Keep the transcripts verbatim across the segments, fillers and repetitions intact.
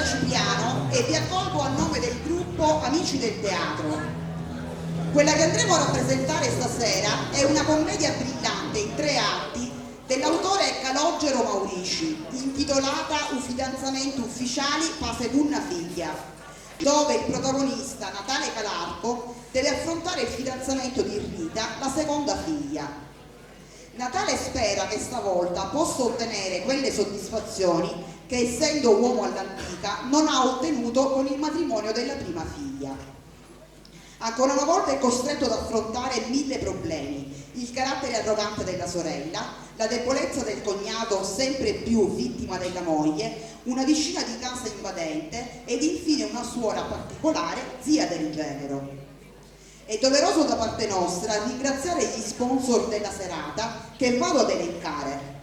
Cipriano e vi accolgo a nome del gruppo Amici del Teatro. Quella che andremo a rappresentare stasera è una commedia brillante in tre atti dell'autore Calogero Maurici, intitolata U fidanzamentu ufficiali pâ secunna figghia, dove il protagonista Natale Calarco deve affrontare il fidanzamento di Rita, la seconda figlia. Natale spera che stavolta possa ottenere quelle soddisfazioni che, essendo uomo all'antica, non ha ottenuto con il matrimonio della prima figlia. Ancora una volta è costretto ad affrontare mille problemi: il carattere arrogante della sorella, la debolezza del cognato, sempre più vittima della moglie, una vicina di casa invadente ed infine una suora particolare, zia del genero. È doveroso da parte nostra ringraziare gli sponsor della serata, che vado ad elencare.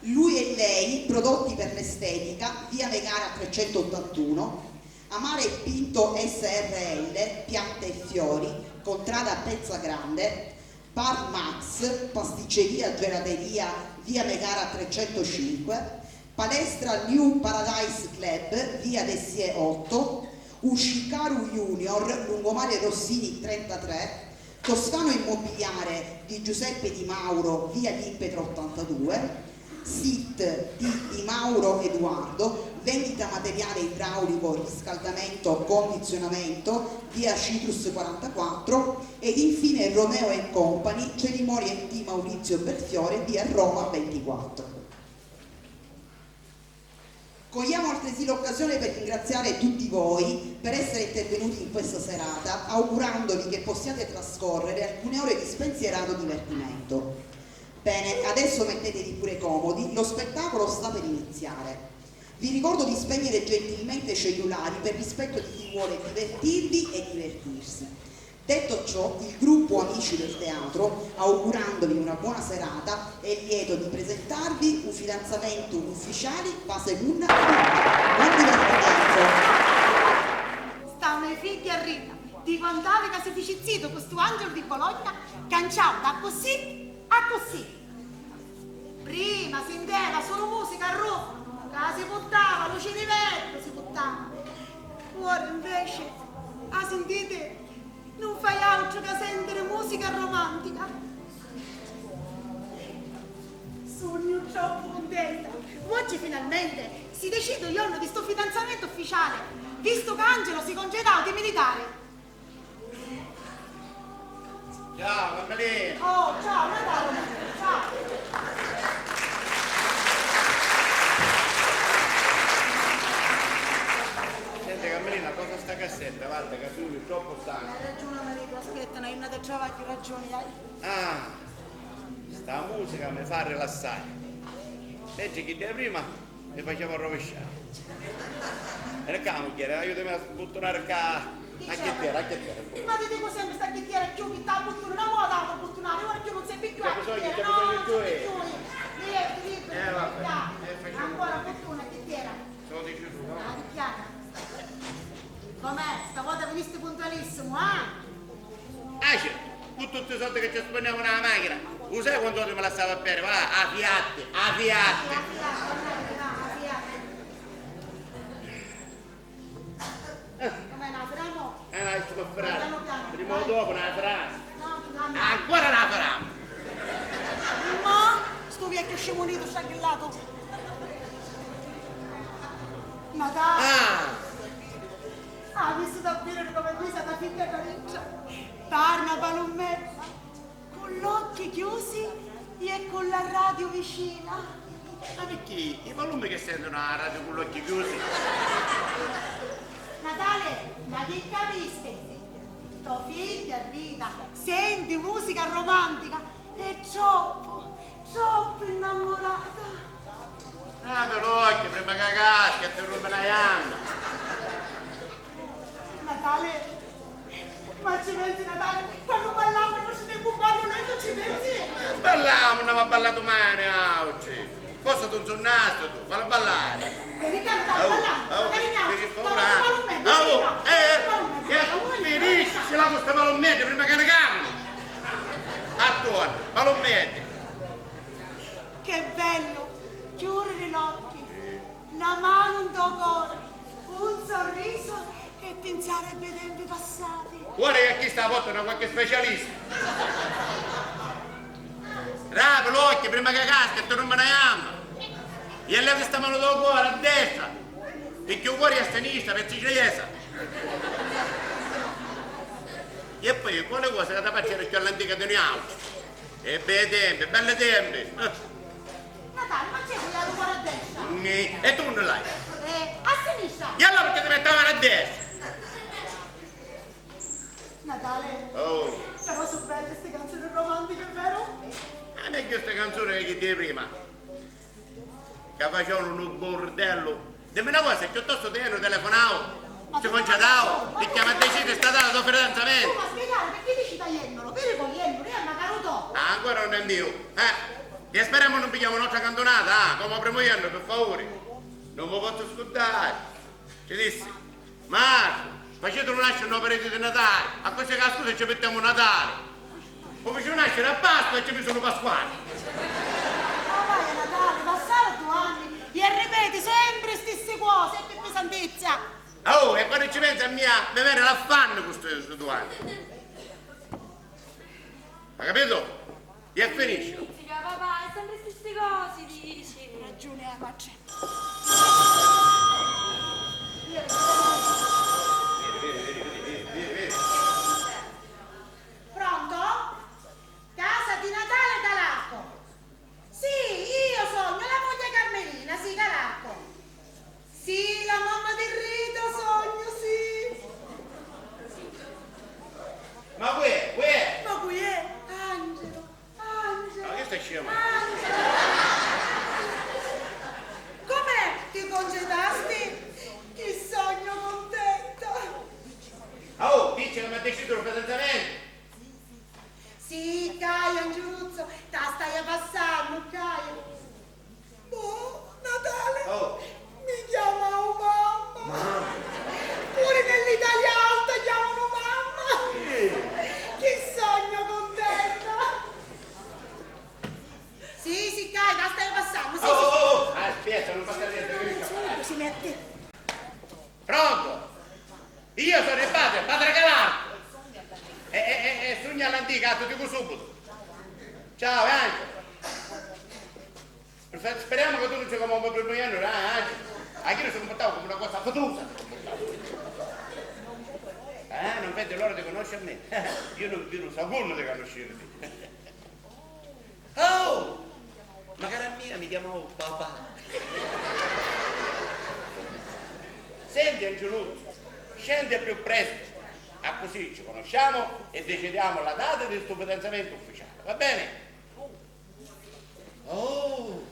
Lui e Lei, prodotti per l'estetica, via Megara trecentottantuno, Amare e Pinto S R L, piante e fiori, contrada Pezza Grande, Bar Max, pasticceria gelateria, via Megara trecentocinque, palestra New Paradise Club, via Dessié otto, Ushicaru Junior, lungomare Rossini trentatré, Toscano Immobiliare di Giuseppe Di Mauro, via Limpetro ottantadue, Sit di Di Mauro Eduardo, vendita materiale idraulico, riscaldamento, condizionamento, via Citrus quarantaquattro, ed infine Romeo and Company, cerimonie di Maurizio Belfiore, via Roma ventiquattro. Cogliamo altresì l'occasione per ringraziare tutti voi per essere intervenuti in questa serata, augurandovi che possiate trascorrere alcune ore di spensierato divertimento. Bene, adesso mettetevi pure comodi, lo spettacolo sta per iniziare. Vi ricordo di spegnere gentilmente i cellulari per rispetto di chi vuole divertirvi e divertirsi. Detto ciò, il gruppo Amici del Teatro, augurandovi una buona serata, è lieto di presentarvi u fidanzamentu ufficiali pâ secunna figghia. Buon divertimento! Sta me figghia Rita, ti quantava ca si fici zitu cu stu Angelo di Bologna, canciau d'accussì accussì. Prima sinteva sulu musica arrò, ca si puttava lu ciriveddu, si puttava. Ora invece a sintiti nun fai autru ca sentiri musica romantica. Sugnu troppu cuntenta. Oggi finalmente si decide u jornu di stu fidanzamentu ufficiali, vistu ca Angelo si congedau di militari. Ciao, Carmelina! Oh, ciao, Natale! Ciao! Senti, Carmelina, cosa sta cassetta? Guarda, ca sugnu troppu stancu. Hai ragiuni, maritu, aspetta, na jurnata di travagghiu, ragiuni hai. Ah, sta musica mi fa rilassari. Mentri chidda di prima mi faceva arrovisciari. E ccà, mugghieri, aiutami a sbuttunari ccà a chittiera, a chittiera. Prima ti dicu sempri sta chittiera cchiù chi t'abbuttuni, na vota a t'abbuttunari, ora cchiù nun servi cchiù a chittiera, no, nun servi cchiù. Liberi, liberi, eh, vabbè, ancora abbuttuna a chittiera. Sodeci euro. Ah, chiara. Com'è? Sta vota vinisti puntualissimu, ah? Ah, certu, cu tutti i soldi chi ci spunnemu nâ machina, u sai quantu voti mi lassava beni? Va, a Fiat, a Fiat. Sì, a Fiat, a Fiat. Com'è, na Fiat? Eh, no, lasciami fare. Piano, piano. Prima o dopo, no, no. Ancora no, no. Ma stu vecchiu scimunitu sta chi latu. Natale. Ah. Avissi da viri comu è misa na figghia caruccia. Parla, palummedda. Cu l'occhi chiusi e cu la radio vicina. Ma picchì? I palummi chi sentunu a radio cu l'occhi chiusi? Natale, ma chi capisti? To figghia Rita senti musica romantica, è troppu, troppu innamurata. Apri l'occhi prima ca caschi e ti rumpi na jamba. Natale, ma ci pensi, Natale? Quannu ballamu i nostri tempi, quannu noi non ci pensi? Ballamu, n'avemu ballatu mani autri. Cosa tu nzunnasti tu? Fallu ballari. Verità, Natale, ballamu. Verità, mi ci sta puru, eh. Ballu megghiu, ballu megghiu, eh, finisci la sta ballu megghiu prima ca ne cambi. Attuali, ballu megghiu. Che bellu chiudiri l'occhi. Na manu ntô cori, un sorrisu e pinzari a ddi tempi passati. Ora chi a chista vota na qualchi specialista. Rapi l'occhi prima ca casca e ti rumpi na jamma. E levi sta manu dô cori a destra, picchì u cori è a sinistra, pezzi di jesa. E poi, quali cosa ca ti parci era cchiù all'antica di nuiautri? E bei tempi, belli tempi. Eh. Natali, ma c'è quella di cuore a destra? Nì, e tu non l'hai? Eh, a sinistra. E allora perché ti mettavi a destra? Natale. Oh. Però sono belle ste canzoni romantiche, vero? Ah, meglio ste canzoni che di prima. Ca facevanu nu burdellu. Dimmi na cosa, chiuttostu ti jenu telefonau? Ci conciatau? Picchì ma decidi sta data dô fidanzamentu. Tu m'ha spiegari picchì dici tajennulu, viri cu jennulu, è macari u to. Ah, ancora non è mio. Eh, e speriamo non pigliamo un'altra cantunata, ah, come primu jennu, per favore. Non mi pozzu scurdari. Ci dissi, Martu, facitulu nasciri na pariti di Natali, accussì ca a scusa ci mittemu Natali. U ficiu nasciri a Pasqua e ci misunu Pasquali. Ma vai, Natali, passaru dui anni e ripeti sempri stissi cosi, e pi pisantizza. Oh, e quannu ci pensu a mia, mi veni l'affannu cu sti dui anni. Hai capito? E finisci. Pizzica, papà, è sempre stissi cosi, dici. Ragiuni hai, matri. Pronto? Casa di Natale Calarco? Sì, io sogno la moglie Carmelina, sì, Calarco. Sì, la mamma di Rita sogno, sì. Ma cu è? Cu è? Ma cu è? Angelo, Angelo. Ma chi sta scema? Angelo. Com'è? Ti congedasti? Chi sogno contenta. Oh, dice che mi ha deciso il fidanzamento. Sì, cai, Angiuluzzu, ta stai passannu, cai. Boh, Natale, oh, mi chiamau mamma. Mamma. Pure nell'Italia alta chiamano mamma. Sì. Che sogno contenta. Sì, sì, cai, ta stai passannu, sì, oh, sì, sì. Oh, oh, aspetta, non passa niente. Subito si mette. Pronto? Io sono il padre, padre Calarco. E, e, e, e sugnu all'antica, ti dico subito. Ciao, eh, Angelo. Spe-, speriamo che tu non sia come un problema, eh, Angelo. Ah, io mi sono comportato come una cosa fatusa. Eh, non vedo l'ora di conoscermi. Io non vedo un secondo di conoscerti. Oh! Ma cara mia, mi chiamavo papà. Senti, Angioluzzu, scendi più presto, accussì ci conosciamo e decidiamo la data di stu fidanzamento ufficiale, va bene? Oh,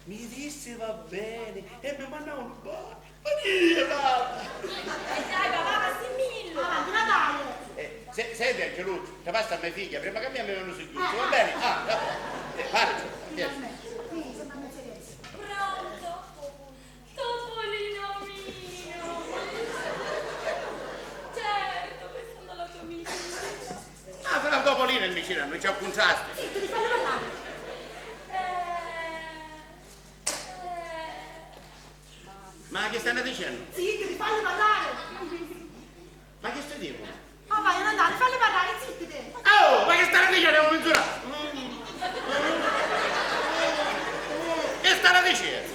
mi dissi va bene e mi mandau un bacio. Ma chi è, mamma? E dai, papà, ma si millu! Avanti, Natale! Eh, se-, senti, Angeluccio, ti passa a me figlia, prima che a mia mi veni un singhiuzzu, va bene? Ah, va bene. Eh, vai, tieni. Pronto? Topolino mio! Certo, questa non la tua amica. Ah, però Topolino è vicino, non c'è un contrasto. Zittu, ti fallu parlare. Eh, eh. Ma che stanno dicendo? Zittu, ti fallu parlare. Ma che stai dicendo? Ma vai, Natale, falli parlare, zittiti. Oh, ma che stanno dicendo? Che stanno dicendo?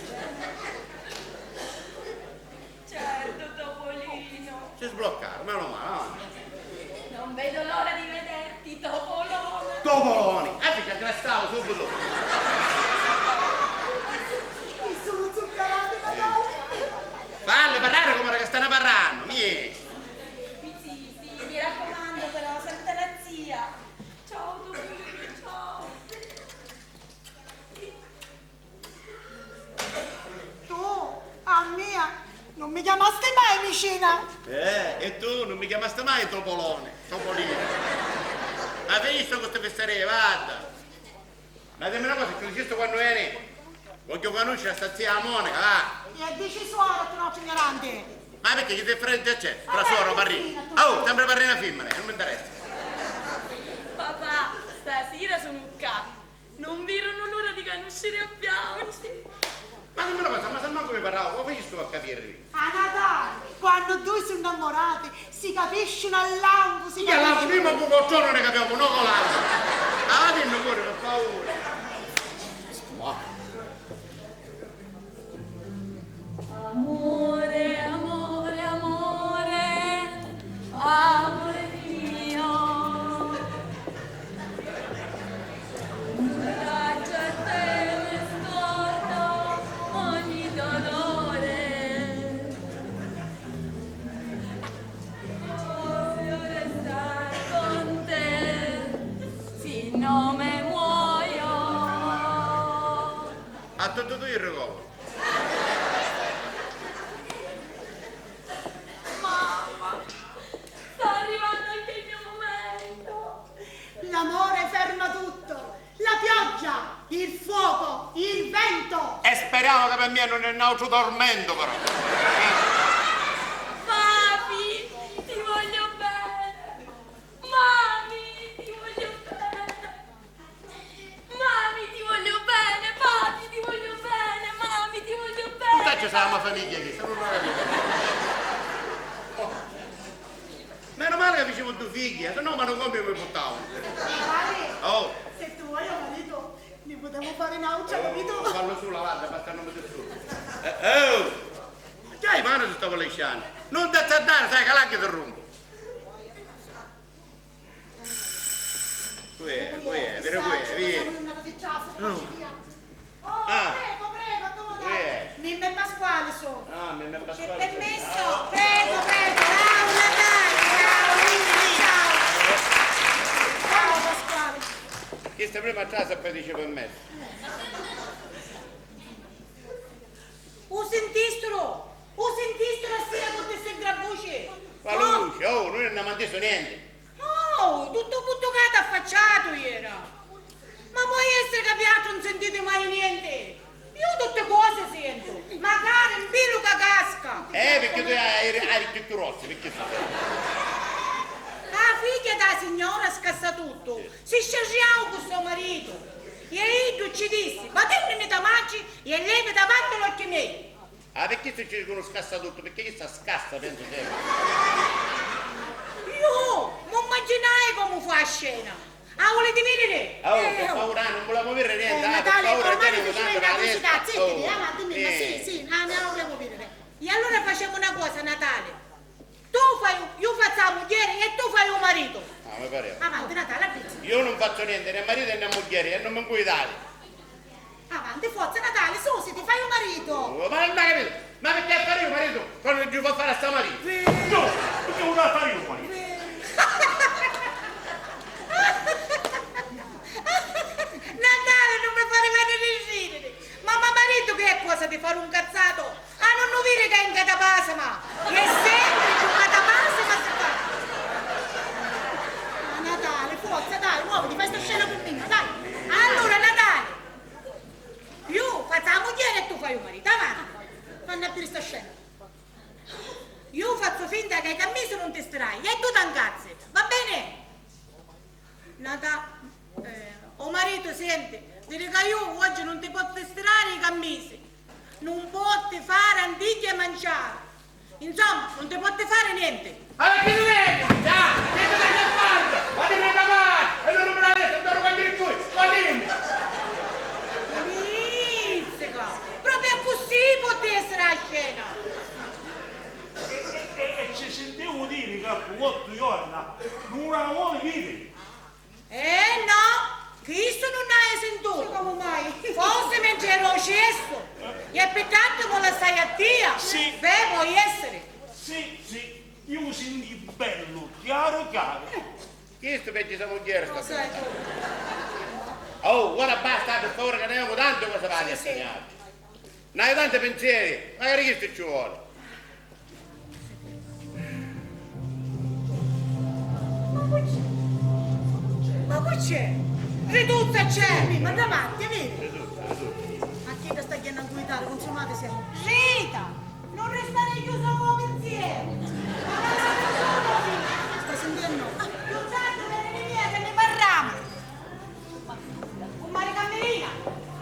Certo, Topolino. Si sbloccaru, meno male, ah. Non vedo l'ora di vederti, Topolone. Topoloni! Ah, fica, grastavu subito! Chi sono zuccherati, Natale? Falli parlare come che stanno parlando, miei! Sì, sì, mi raccomando però, sempre la zia. Ciao, Topolone, ciao. Tu, a mia, non mi chiamasti mai vicina. Eh, e tu non mi chiamasti mai Topolone, Topolino. Ma finisci con queste fesserie, guarda. Ma dimmi una cosa, ci dicisti quando veni? Voglio conoscere sta zia Monica, va. E dici suora, tu no ignorante. Ma perché che differenza c'è tra suora e parrina? Oh, sempre parrina femmina, non mi interessa. Papà, stasera sono qua. Non vedono l'ora di conoscere a Bianchi. Ma Dimmi una cosa, ma se mancu mi parrau, comu facistu a capirri? A Natali, quannu dui su nnammurati, si capiscinu a lampu, si capiscinu. Chi a lampu? Nui mancu cu u tronu ni capiamu, no cu lampu. Ah, dimmi puru, pi favuri. Amore, amore, amore, amore mio, un braccio a te mi scordo ogni dolore. Voglio restare con te fino me muoio. A tutti dui il ricovero. Mamma, sta arrivando anche il mio momento. L'amore ferma tutto. La pioggia, il fuoco, il vento. E speriamo che per mia non è un altro tormento, però. Papi, ti voglio bene. Mami, ti voglio bene. Mami, ti voglio bene. Papi, ti voglio bene. Mami, ti voglio bene. Tutta ci sarà una famiglia che se non la capite. Oh. Meno male che facevo due figli, eh, se no ma non come mi portavo. Vale, oh, se tu vuoi un marito, ne potremmo fare un altro, capito? Oh, fallo su, lavanda, basta non mi disturbi. Eh, oh! Già i mani si stava lisciando. Non ti azzardare, sai che l'anche ti rompo. Qui è, qui è, vedi qui è, vedi. Oh, ah, prego, prego, accomodate. Mimma e Pasquale sono. Ah, Mimma e Pasquale. C'è permesso? Prego, prego. Ciao, Natale, ciao, Mimma, ciao. Ciao, Pasquale. Questa prima casa poi dice permesso. U sintisturu? U sintisturu a sira cu sti sgrabuci? Quali vuci? Oh, nui non avemu intesu nenti. Oh, tuttu buttucatu affacciatu iera. Ma poi essiri ca viatri non sentiti mai nienti? Iu tutti cosi sentu, macari un pilu ca casca. Eh, perché tu hai, hai, hai gli occhi rossi, perché sì. La figlia da signora Scassatuttu si sciarriau cu so maritu e iddu ci dissi: "Vatinni nta matri e levi davanti l'occhi mei." Ah, perché se ci dicono Scassatuttu? Perché io sta scassa, penso sempre. Iu m'immaginai comu fa a scena. Ah, vuliti vidiri? Oh, eh, per favore, ah, non volevamo vedere niente, eh, ah, per Natale, favore, ormai non ci vede la curiosità, zittiti, oh, avanti, Mimma, eh, sì, sì, ah, non volevamo vedere. E allora facciamo una cosa, Natale. Tu fai u-, iu fazzu a mugghieri e tu fai u maritu. Ah, mi pare. Avanti, Natale, avvizziti. Io non faccio niente, né marito né mugghieri, e non mi incuidate. Avanti, forza, Natale, susiti, fai u maritu. Oh, ma non hai capito? Ma perché a fare io marito quando devo fare a sta marito? Sì. No, perché non la fare io marito? Sì. Natale, non mi fare venire i ridiri. Ma, ma maritu che è cosa di fare un cazzato? Ah, non lu viri ca è 'n catapasima? È sempri cu catapasima si fa. Ah, Natale, forza, dai, muoviti, fai sta scena cu Mimma, dai. Allora, Natale, iu fazzu a mugghieri e tu fai u maritu, avanti. Fanni a viri sta scena. Iu fazzu finta ca i cammisi non ti stirai e tu t'ancazzi, va bene? Nata-, eh, o maritu, senti, viri ca iu oggi non ti pozzu stirari i cammisi, non potti fari antigghia e manciari, insomma, non ti potti fari nienti. Ma chi tu veni? Già, chi tu veni a fare? Ma ti veni a fare? E non mi la detto, non lo voglio più, ma dimmi. Mizzica, proprio così può essere la scena. E, e, e, e ci sentivo dire ca cu ottu giorna non la vuole dire. Eh no, chistu nun haiu sintutu. Comu mai? Forsi mentri era o cestu, e pi tantu mi lassai a tia. Sì. Beh, poi essiri. Sì, sì, iu u sintii bellu, chiaru, chiaru. Chistu peggiu sa mugghieri sta. Lo sai tu. Oh, ora basta, per favore, che ne avemu tantu cosa fare. Sì, sì. N'haiu tanti pensieri, magari chistu ci vuole. Ma cu c'è? Ma cu c'è? Rituzza c'è! Sì, ma da matti, vedi? Ma chi ti sta chiamando a guidare? Consumate siamo. Rita! Non restare chiuso a un pensiero! Ma sta sentendo? Più tardi veni via che ne parliamo! Cummari Camerina,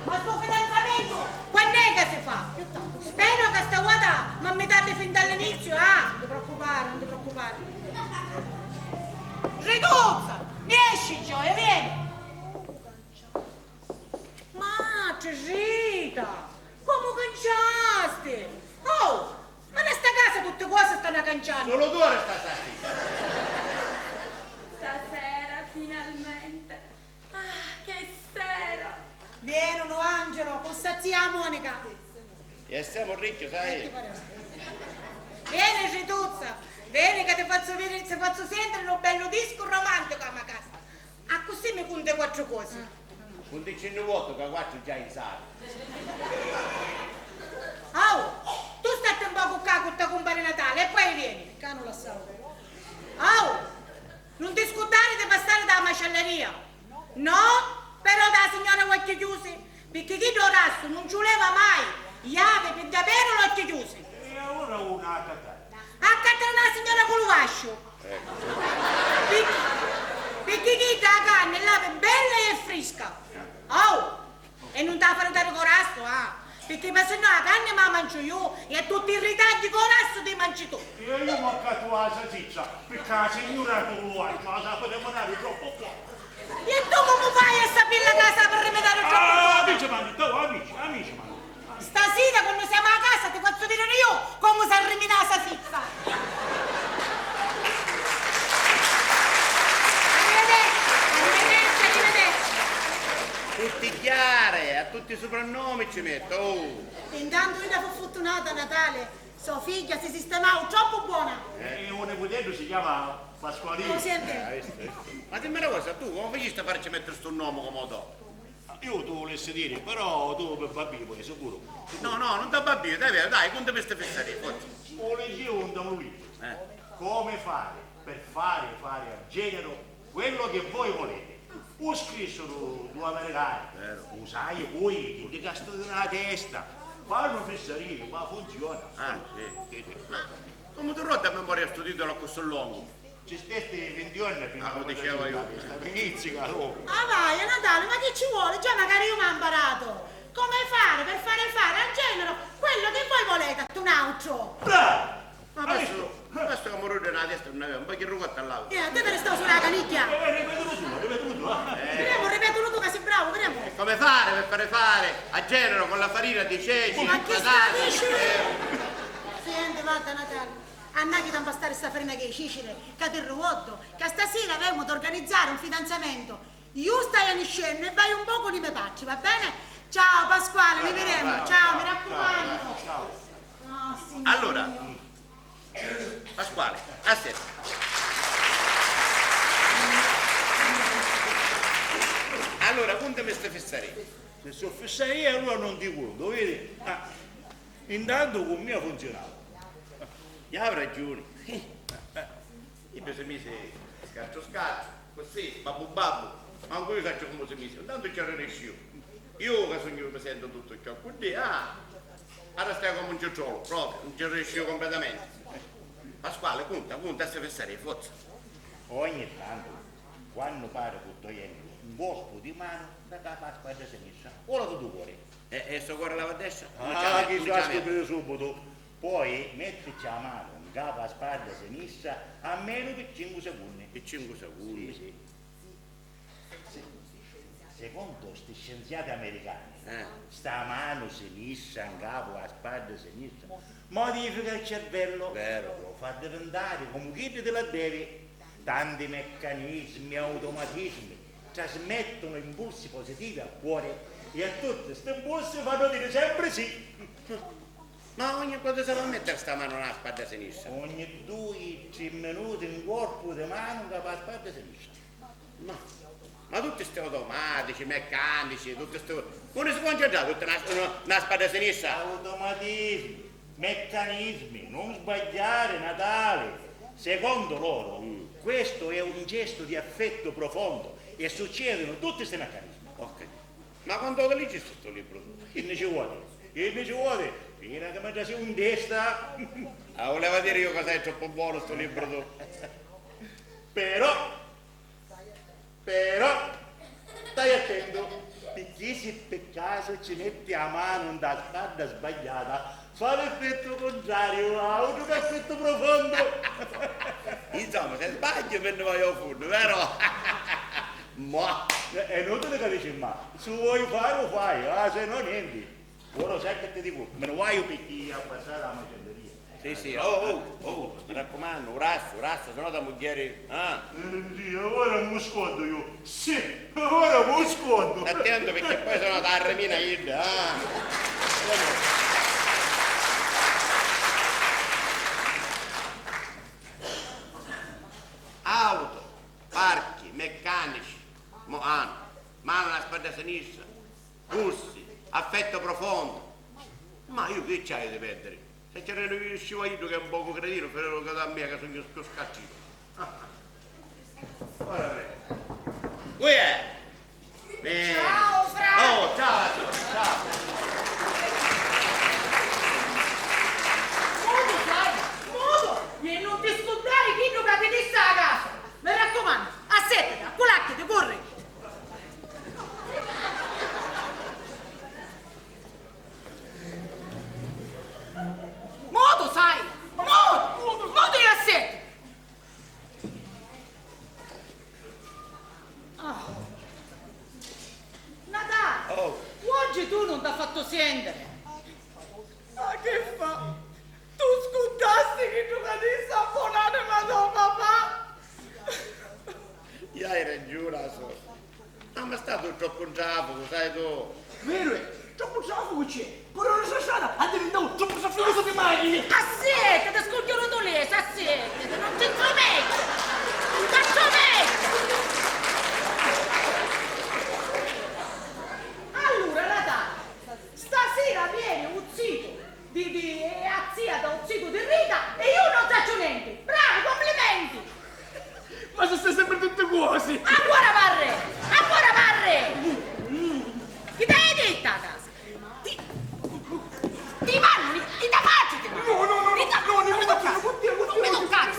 ma stu fidanzamentu quann'è ca si fa? Ah, non ti preoccupare, non ti preoccupare. Rituzza, nesci, gioia, vieni. Matri Rita, comu canciasti? Oh, ma nta sta casa tutti cosi stannu canciannu. Sulu tu arrestasti a sta sita. Stasera, finalmente. Ah, che sera! Vieru, Angelo, cu sta zia Monica. E semu ricchi, sai? Veni, Rituzza, veni ca ti fazzu viri, ti fazzu sentiri nu bellu discu romanticu a me casa. Accussì mi cunti quattru cosi. Cunticci nni vottu ca quattru già i sapi. Au, tu statti un pocu ccà cu ta cumpari Natali e poi vieni. Ccà nu lassau. Au, nun ti scurdari di passari da macelleria. No, però da signora occhi chiusi, picchì chiddu rassu nun ci vuleva mai, iavi pi daveru l'occhi chiusi. E allura una a accattari. Accattari na signora cu lu vasciu. Picchì, picchì chidda a carni l'avi bella e frisca. Oh! E nun t'ha fari dari cu rassu, ah! Picchì ma sinnò a carni ma manciu iu e tutti i ritagli cu rassu ti manci tu. E iu m'accattu a sasizza, picchì a signura cu lu vasciu a sa putemu dari troppu buona. E tu comu fai a sapilla ca sa pi riminari troppu buona? Amici, ma, amici, amici, ma. Stasira, quannu semu a casa, ti fazzu vidiri iu comu s'arrimina a sasizza. Arrivederci, arrivederci, arrivederci. Tutti chiari, a tutti i suprannomi ci metto, oh. Intantu idda fu futtunata, Natale, so figghia si sistemau troppu bona. E u niputeddu si chiama Pasqualino. Lo senti? Eh, hai visto, hai visto. Ma dimmi una cosa, tu comu facisti a farci mettere stu nomu comu u to? Iu tu vulissi diri, però tu pi babbiri poi, sicuru. No, no, non t'abbabbiri, dai, dai, cuntami sta fissaria, forza. U liggiu nta un libru. Eh. Come fare per fare fare a Genero quello che voi volete. U scrissuru du americani. Vero. U sai, poi, chiddi ca stati nna testa. Fannu fissarii, ma funziona. Ah, sì, sì, sì. Ma comu tu roddi a memoria stu titulu accussì longu? Ci stesti vinti anni prima. Ah, lu dicevo io. Sta pizzica, oh. Ah, vai, Natale, ma chi ci vuole? Già magari io mi ha imparato. Come fare per fare fare al genero quello che voi volete a un altro. Bravo! Ma questo, questo è un amore della destra, non aveva un po' che rubato all'altro. Eh, a te te restavo sulla caniglia. Eh, ripetilo tu, ripetilo tu, eh. Vediamo, ripetilo tu che sei bravo, vediamo. E come fare per fare fare a genero con la farina di ceci, patate, eh. Ma che sta dici? Senti, guarda, Natale. Annacchiti a mpastari sta farina cu i ciciri, ca ti ricordu ca stasira avemu d'organizzari un fidanzamentu. Iu staiu niscennu e vaiu un pocu di me patri, va bene? Ciao Pasquale, ni videmu, ciao, mi raccumannu. Ciao. Oh, Signuri. Allora, Pasquale, aspetta. Allora, cuntami sta fissaria. Se so fissaria, allora non ti conto, vedi? Ah. Intantu cu mia funzionava. Iu avi ragiuni. Iddu si misi scattu scattu, così, babbu babbu, mancu iu sacciu comu si misi, intantu ci arrisciu. Iu ca sugnu, mi sentu tuttu ciò cu ddi, ah, arrastai comu un citrolu, propriu, non ci arrisciu completamente. Pasquale, cunta, cunta, sta fissaria, forza. Ogni tantu, quannu pari cu to jennu, un colpu di manu nta capa a spadda sinistra, o la tu cuori. E, e so cuori lava a destra? Ah, chi sta stupidu subitu. Poi mettici a manu 'n capu a spadda sinistra a menu pi cincu secunni. Pi cincu secunni? Sì, sì. Se-, secondo sti scienziati americani, eh, sta manu sinistra 'n capu a spadda sinistra modifica il cervello, vero, lo fa diventare comu chiddu ti la devi. Tanti meccanismi e automatismi trasmettono impulsi positivi al cuore e a tutti sti impulsi fanno dire sempre sì. Ma ogni quantu s'avi a mettiri sta manu nna spadda sinistra? Ogni dui, tri minuti, un colpu di manu ncapu a spadda sinistra. Ma, ma tutti sti automatici, meccanici, tutti sti, unni si concentra tutti nna, nna, nna spadda sinistra? Automatismi, meccanismi, non sbagliare, Natale. Secondo loro, mm, questo è un gesto di affetto profondo e succedono tutti sti meccanismi. Ok. Ma quantu lu liggisti stu libru tu? Chi nni ci voli? Chi nni ci voli? Fina ca mi trasiu 'n testa! Ah, vuleva diri iu ca sai troppu bonu stu libru tu. Però, però, stai attentu, picchì si pi casu ci metti a manu nta spadda sbagliata, Fa l'effettu cuntrariu, ha avutu un effettu profondu. Insomma, se sbagliu, mi nni vaiu a funnu, vero? Ma è inutili ca dici ma. Si u voi fari, u fai, ah, se no, nenti. Ora sai che ti dico, me ne vaiu picchì a passare la macelleria. Sì, sì, oh, oh, oh, mi raccumannu, u rassu, u rassu, se no ta mugghieri, ah. Eh, sì, ora mi scontu io. Sì, ora mi scontu. Sta attentu picchì poi se no ta arrimina idda, ah. Auto, parchi, meccanici, mo, ah, manu a la spadda sinistra, Cursi, affetto profondo. Ma io chi ci haiu di perdiri? Se ci arrivanu io sciva iddu che è un poco cretino, fidelu ca da mia ca sugnu più scattino. Ora vedi. Uè! Eh. Ciao, Fra! Oh, ciao, ciao. Mutu, Fra, mutu! E non ti scurdari chiddu ca ti dissi a casa! Mi raccumannu, assettati, acculacchiti, curri! Mutu, sai! Mutu! Mutu e assettati! Ah. Natale! Oh. Oggi tu non t'ha fatto sentire! Ma che fa? Tu scurdasti chiddu ca dissi a bonanima to papà? Ia hai ragiuni, a sora. Ma, ma statu troppu ntrafugu, sai tu. Veru è, troppu traficu c'è. Puru ora sta strada addivintau troppu traficusu di machini. Assettati, scugghiuru tulesi, assettati, non ti intrometti, non ti intrometti. Allura, Natale, stasira vieni u zitu di, di, e a zia da u zitu di Rita e io non sacciu nenti. Bravi, complimenti! Ma si sai sempri tutti cosi! Ancora parri! Ancora parri! Chi t'haiu dittu a casa? Ti, ti mannu, ti, ti ta facciu, ti mannu! No, no, no, no, no, non mi toccare! Non mi toccare!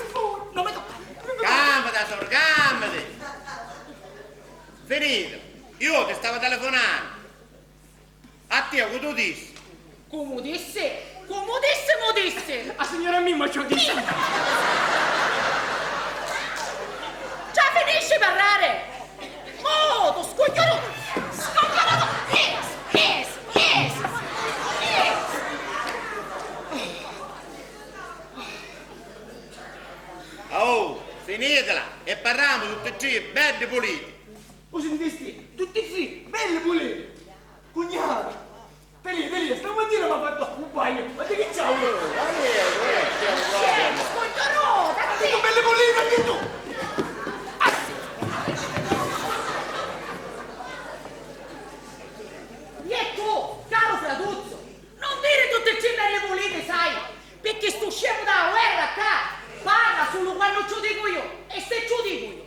Non mi toccare! Calmati, sor, calmati! Finita! Io ti stava telefonannu! A tia cu tu dissi? Comu dissi? Comu dissi, mu dissi! A signora Mimma ci u dissi! Ci a finisci parrari! Mutu, scugghiuru! Scugghiuru! Yes, yes, yes, yes! Oh, finitila e parramu tutti e tri beddi puliti! U sintisti? Tutti e tri belli puliti! Cugnatu! Talì, talì, stamatina m'ha fattu u bagnu, ma di chi c'ha u... Scemo, scugghiuru, tatti! Belli puliti, ha dittu! E tu, caru fratuzzu, non diri tutti e tri belli puliti, sai, picchì stu scemu da guerra ccà parra sulu quannu ci u dicu io, e se ci u dicu io.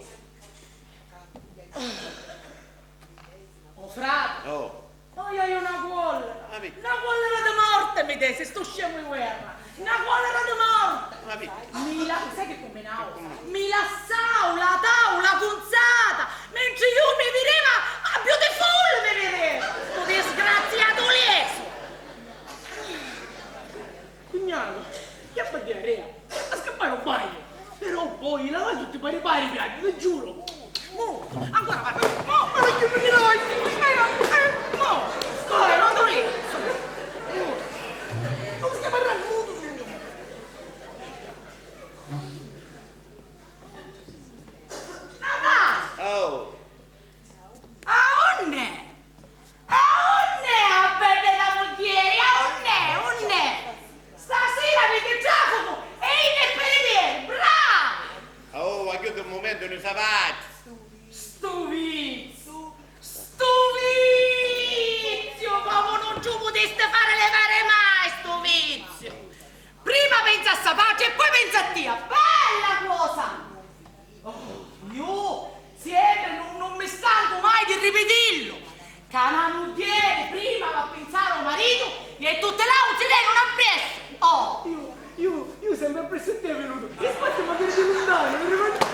Oh, frati! Oh! Oi, oi, una collera! Ma vi... Una collera di morte mi desi, stu scemu di guerra! Una collera di morte! Ma vi... Mi la... Sai chi cumbinau? Mi lassau la taula cunzata mentri iu mi videva a Beautiful, mi videva! Stu disgraziatu lesu! Cugnatu, chiappa diarrea, a scappari u bagnu! Però poi i lavai tutti pari pari, viaggio, ti giuro! Mo, ancora parla! Mo, ma non ti mi lavai! Eh, eh, mo! Scusa, non tu lì! Mo! Non stai parlando mutu, figlio! Papà! Oh! Aunni? Aunni a bedda mugghieri? Aunni? Unni? Stasira aviti trafugu e iddi e piridieri! Bravi! Oh, agghiuti un mumentu, ni savati! Stu viziu! Stu viziu! Comu nun ci u putisti fari levari mai stu viziu! Prima pensa a so patri e poi pensa a tia! Bella cosa! Oh, iu sempri nun, nun mi stancu mai di ripitillu, ca na mugghieri prima va pinsari ô maritu e tutti l'àutri venunu appressu. Oh! Iu, iu, iu sempri appressu a tia vinutu. Chi spazziu m'aviri di luntanu, mi rimanni...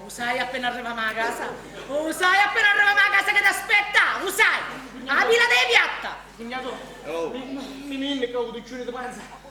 U sai appena arrivamu a casa? U sai appena arrivamu a casa chi t'aspetta? U sai? A pila dei piatta! Oh. Mi, mi, mi, mi, mi, ca u ducciuri di panza.